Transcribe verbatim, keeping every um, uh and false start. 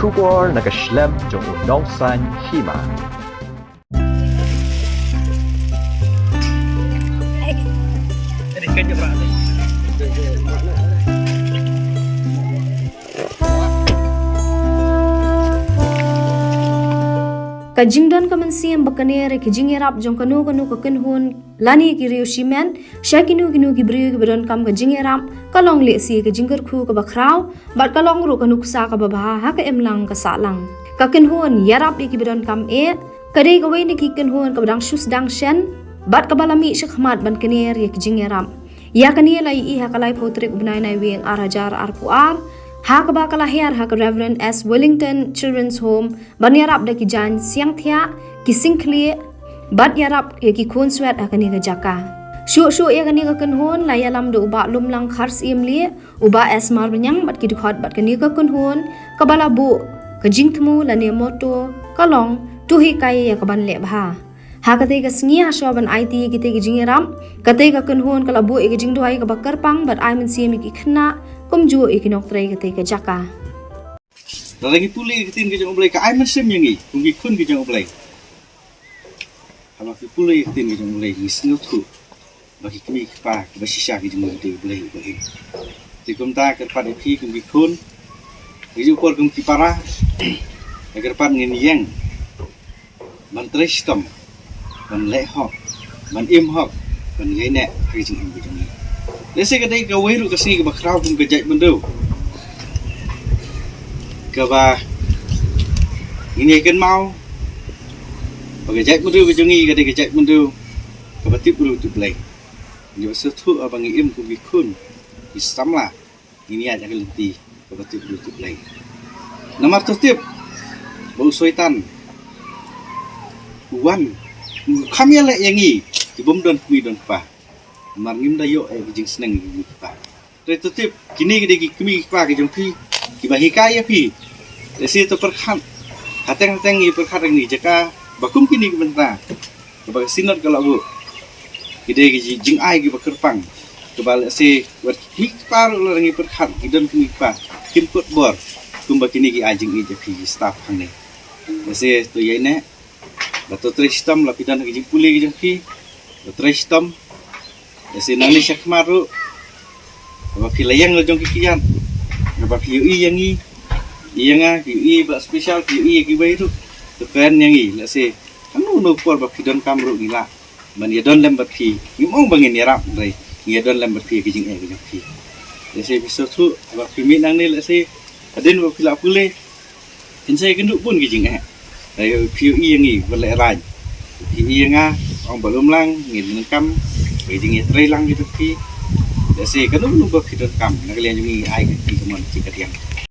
Khubor na ka shlem jong u nongsan hima. Ka jingdon ka mynsiem ba kane re ki jingïarap jong kano kano ka kynhun lane ki riew shimet sha kino kino ki briew kiba donkam ka jingïarap ka long lehse ka jingkyrkhu kaba khraw bad ka long ruh ka nuksa kaba bha ha ka imlang ka sahlang. Ka kynhun ïarap ïa kiba donkam eh ka dei kawei na ki kynhun kaba dang shu sdang shen bad kaba la mih shakhmat ban kner ïa ki jingïarap. Ïa kane la ïohi ha ka laiphew tarik u bnai Naiwieng ar hajar arphew ar ha kaba ka la hiar ha ka Reverend S Wellington Children's Home ban ïarap da ki jaiñ siangthiah, ki singkhlieh bad ïarap ïa ki khun swet ha kane ka jaka. Shuh shuh ïa kane ka kynhun la ïalam da u Bah Lumlang Kharsyiemlieh, u Bah S Marbaniang bad ki dkhot bad kane ka kynhun kaba la buh ka jingthmu lane motto ka long, to hikai ïa ka ban leh bha. Ha katei ka sngi ha shuwa ban aiti ïa kitei ki jingïarap, katei ka kynhun ka la buh ïa ka jingduwai kaba kyrpang bad ai mynsiem ïa ki khynnah kumjuh ïa ki nongtrei katei ka jaka. Lada ngi pule ïa ka ktien ka jong U Blei ka ai mynsiem ïa ngi kum ki khun ki jong U Blei. Haba ngi pule ïa ka ktien ka jong U Blei ngi sngewthuh ba ki kmie ki kpa kiba shisha ki jong ngi ki dei U Blei uba im. Te kumta kyrpad ïa phi kum ki khun, ki jong u por kum ki para, kyrpad ngin ïeng ban trei shitom, ban leh hok, ban im hok, ban ïaineh ha ka jingim ka jong ngi. Lehse ka dei kawei ruh ka sngi kaba khraw kum ka jaitbynriew kaba ngin ïa kynmaw ba ka jaitbynriew ka jong ngi ka dei ka jaitbynriew kaba tip briew tip Blei. Ngi ba sngewthuh ba ngi im kum ki khun ki samla, ngin ïaid ha ka lynti kaba tip briew tip Blei. Namar to tip ba u Soitan u wan u kham ïaleh ïa ngi ki bym don kmie don kpa. Namar ngim da ïoh ïa ki jingsneng ki kmie ki kpa. Te to tip kine ki dei ki kmie ki kpa ki jong phi kiba hikai ïa phi. Te shi to pyrkhat hateng hateng, ngi pyrkhat ha kine ki jaka ba kum kine ki bynta kaba ka Synod ka la buh ki dei ki ji-, jingai kiba kyrpang kaba lehse wat ki kmie ki kpa ruh lada ngi pyrkhat ki don kmie ki kpa kim kut bor kumba kine ki ai jingïeit ïa phi ki staff hangne. Lehse to ïaineh, la to trei shitom, la phi don ha ki jingpule ki jong phi, la trei shitom. Lehse nangne shakhmat ruh haba phi la ïeng la jong ki kjat, haba phi ïohi ïa ngi, ïa nga, phi ïohi ba special, phi ïohi ïa kiwei ruh, to kren ïa ngi. Lehse hangno hangno por ba phi donkam ruh ngi lah ban ïadon lem bad phi. Ngim ong ba ngin ïarap, hynrei ngi ïadon lem bad phi ha ki jingeh ki jong phi. Lehse phi sngewthuh ba phi mih nangne, lehse hadien ba phi la pule, phin sa ïakynduh bun ki jingeh. Hynrei phi ïohi ïa ngi ba lehraiñ, phi ïohi ïa nga, ong Bah Lumlang, ngi donkam ha ki jingïatreilang ki jong phi. Lehse kano kano ba phi donkam na ka liang jong ngi, ngi ai ïa phi ka mon ka jingkadiang.